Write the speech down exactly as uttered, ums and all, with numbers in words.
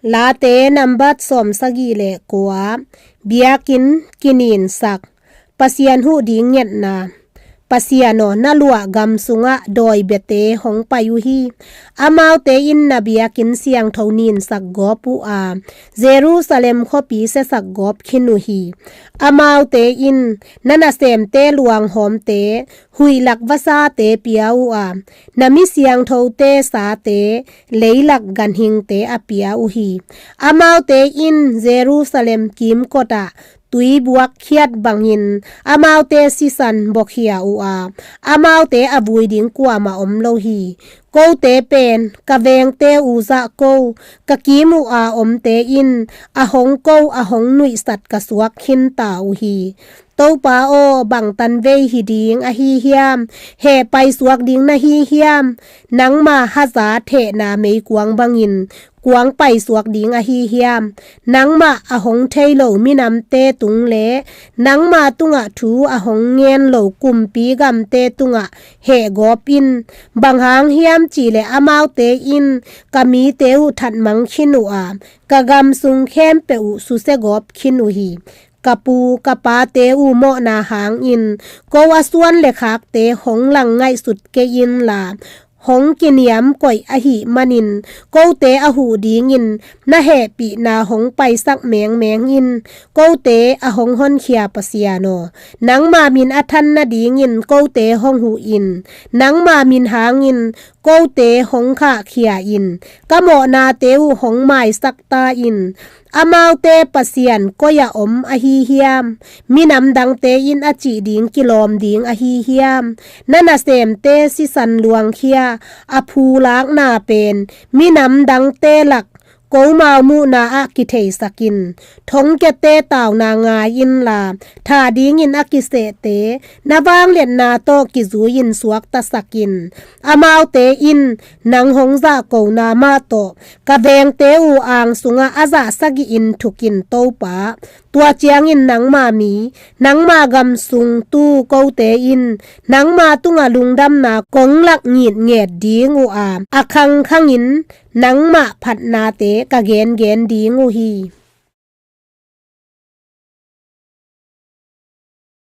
Late nambat sawmsagih le kua. Biakinn kininsak. Pasian huh ding ngetna. Pasian aw, na luah gam sungah dawi biate hong pai uh hi. Amaute in na biakinn siangtho ninsak gawp uh a, Jerusalem khuapi siasak gawp khin uh hi. Amaute in na nasemte luanghawmte huihlak vasate pia uh a, na mi siangthote sate leilak ganhingte a pia uh hi. Amaute in Jerusalem kimkot ah tui buak khiat bangin amaute sisan buakhia uh a, amaute a vui ding kuamah om lo hi. Kote pen ka vengte uh zah ko, ka kim uh a omte in a hong ko, a hong nuihsat ka suak khinta uh hi. Topa aw, bang tanvei hi ding ahi hiam? Heh paisuak ding na hi hiam? Nangma hazat hehna meikuang bangin kuang paisuak ding ahi hiam? Nangmah a hong thei lo minamte tung le nangma tungah thu a hong ngen lo kumpi gamte tungah heh gawp in. Bang hang hiam cihleh amaute in ka mite uh thatmang khin uh a, ka gam sung khempeuh uh susia gawp khin uh hi. Ka pu ka pate uh mawhna hangin ko a suan le khakte hong lang ngaihsut kei inla, hong kiniam koih ahih manin kote a huh dingin na hehpihna hong paisak mengmeng in. Kote a hong honkhia Pasian aw, nangma min a than nadingin kote hong huh in. Nangma min hangin kote hong khahkhia in. Ka mawhnate uh hong maisak ta in. Amaute Pasian koi-ah om ahi hiam? Minam dangte in a cih ding kilawm ding ahi hiam? Na nasemte sisan luangkhia a phulakna pen minam dangte lak komau muhna ah kitheisak in. Thongkiate tauna ngai inla, thah dingin a kisehte na vangliatna tawh kizui-in suaktasak in. Amaute in nang hong zahkona mah tawh ka vengte uh ang sungah a zah sagihin thuk in, Topa. Tua ciangin nangma mi, nangma gam sung tu kote in nangma tungah lungdamna kong lak ngitnget ding uh a, a khangkhangin nangmah phatnate ka gengen ding uh hi.